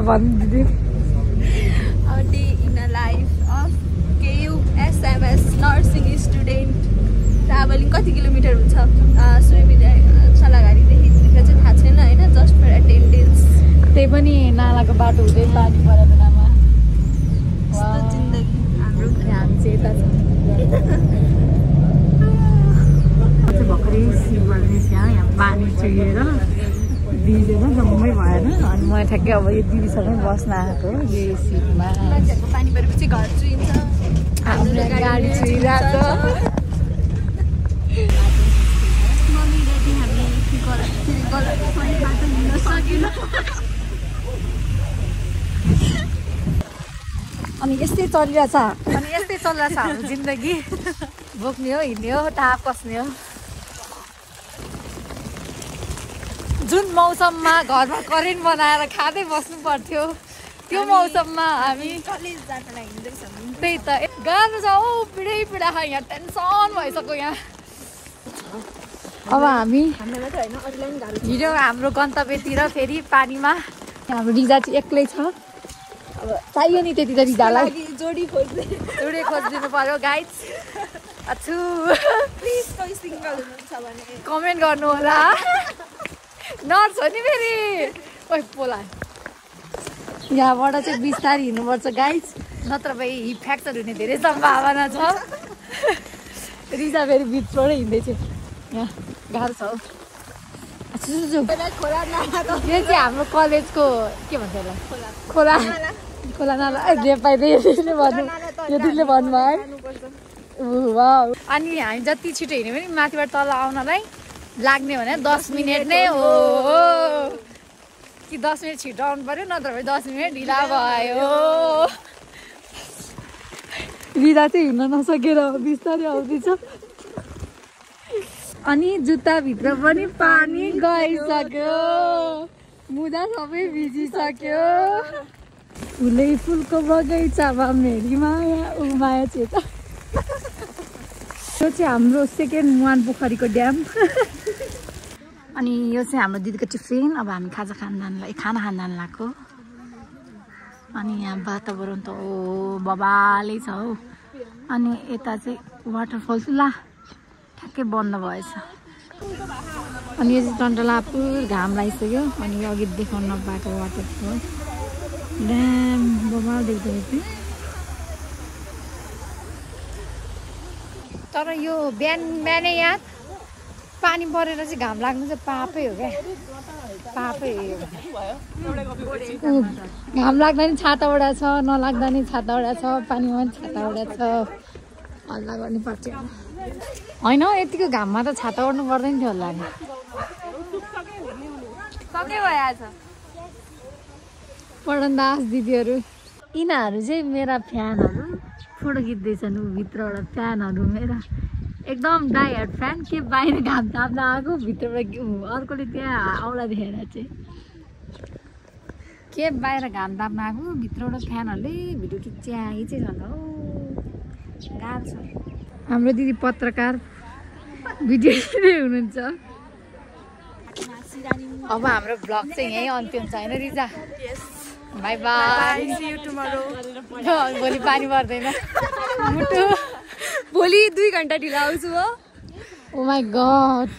भन्दिदिनु A day in a life of KUSMS nursing student traveling कति kilometre हुन्छ सल्लाघारीदेखि चाहिँ थाहा छैन होइन जस्ट फर एटेन्डेन्स त्यही पनि नालाको बाटो हुँदै पानी परेर बेलामा जिन्दगी हाम्रो हामी चाहिँ यता छ भर्खरै सिलगढी यहाँ पानी चुहिएर दिँदैन जम्मै भएन अनि म ठ्याक्कै अब यो दिदीसँगै बस्न आएको यो सिटमा मान्छेहरूको पानी परेपछि घर चुहिन्छ हाम्रो गाडी चुहिरहेको मम्मी ड्याडी हामी गलत बाटो हिँड्न सकेन अनि यस्तै चलिरहेछ हाम्रो जिन्दगी बोक्ने हो हिँड्ने हो टाप कस्ने हो जुन मौसममा घरमा करेन्ट बनाएर खाँदै बस्नु पर्थ्यो त्यो मौसममा हामी कलेज जाँदा हिँड्दैछौँ त्यही त गाह्रो छ हौ पिडा खा यहाँ टेन्सन भइसक्यो यहाँ अब हामी हिँड्यौँ हाम्रो गन्तव्यतिर फेरि पानीमा हाम्रो रिजा चाहिँ एक्लै छ अब चाहियो नि त्यति त रिजालाई जोडी खोजिदिनु पर्यो गाइज अछु प्लिज कोही सिङ्गल हुनुहुन्छ भने कमेन्ट गर्नु होला नर्स हो नि फेरि ओइ पोला यहाँबाट चाहिँ बिस्तारै हिँड्नुपर्छ गाइज नत्र भए हिप फ्र्याक्चर हुने धेरै सम्भावना छ रिजा फेरि भित्रबाटै हिँड्दैछु यहाँ गाह्रो छ हौ यो चाहिँ हाम्रो कलेजको के भन्छ यसलाई खोला नाला यतिले भन्नुभयो अनि हामी जति छिटो हिँड्यो भने माथिबाट तल आउनलाई लाग्ने भने 10 मिनट नै हो कि 10 मिनट छिटो आउनु पर्यो नत्र भने 10 मिनट ढिला भयो रिदा चाहिँ हिँड्न नसकेर बिस्तारै आउँदैछ अनि जुत्ताभित्र पनि पानी गइसक्यो मुजा सबै भिजिसक्यो फुलै फुलको बगैँचामा मेरी माया माया चेता यो चाहिँ हाम्रो सेकेन्ड मुहान पोखरीको ड्याम अनि यो चाहिँ हाम्रो दिदीको टिफिन अब हामी खाना खान जान लागेको अनि यहाँ वातावरण त ओ बबालै छ हौ अनि यता चाहिँ वाटरफल ला ठ्याक्कै बन्द भएछ अनि यो चाहिँ टन्टलापुर घाम लागिसक्यो अनि यो अघि देखाउन नपाएको वाटरफल ड्याम बबाल देख्दै तर यो बिहानै यहाँ पानी परेर चाहिँ घाम लाग्नु चाहिँ पापै हो क्या पापै हो घाम लाग्दा नि छाता ओढा छ नलाग्दा नि छाता ओढा छ पानीमा पनि छाता ओढा छ हल्ला गर्नु पर्छ होइन यतिको घाममा त छाता ओढ्नु पर्दैन थियो होला नि सबै भइहाल्छ पढन्दास दिदीहरू यिनीहरू चाहिँ मेरा फ्यानहरू फोटो खिच्दैछन् भित्रबाट फ्यानहरू मेरा एकदम डाइहार्ड फ्यान के बाहिर घाम ताप्न आएको भित्रबाट अर्कोले त्यहाँ आउला देखेर चाहिँ के बाहिर घाम ताप्न आएको भित्रबाट फ्यानहरूले भिडियो खिचिहाल्छ हौ गाह्रो छ हाम्रो दिदी पत्रकार भिडियो खिच्दै हुनुहुन्छ अब हाम्रो ब्लग चाहिँ यहीँ अन्त्य हुन्छ होइन रिजा बाई बाई भोलि पानी पर्दैन मुटु भोलि 2 घन्टा ढिलो आउँछु हो ओ माई गॉड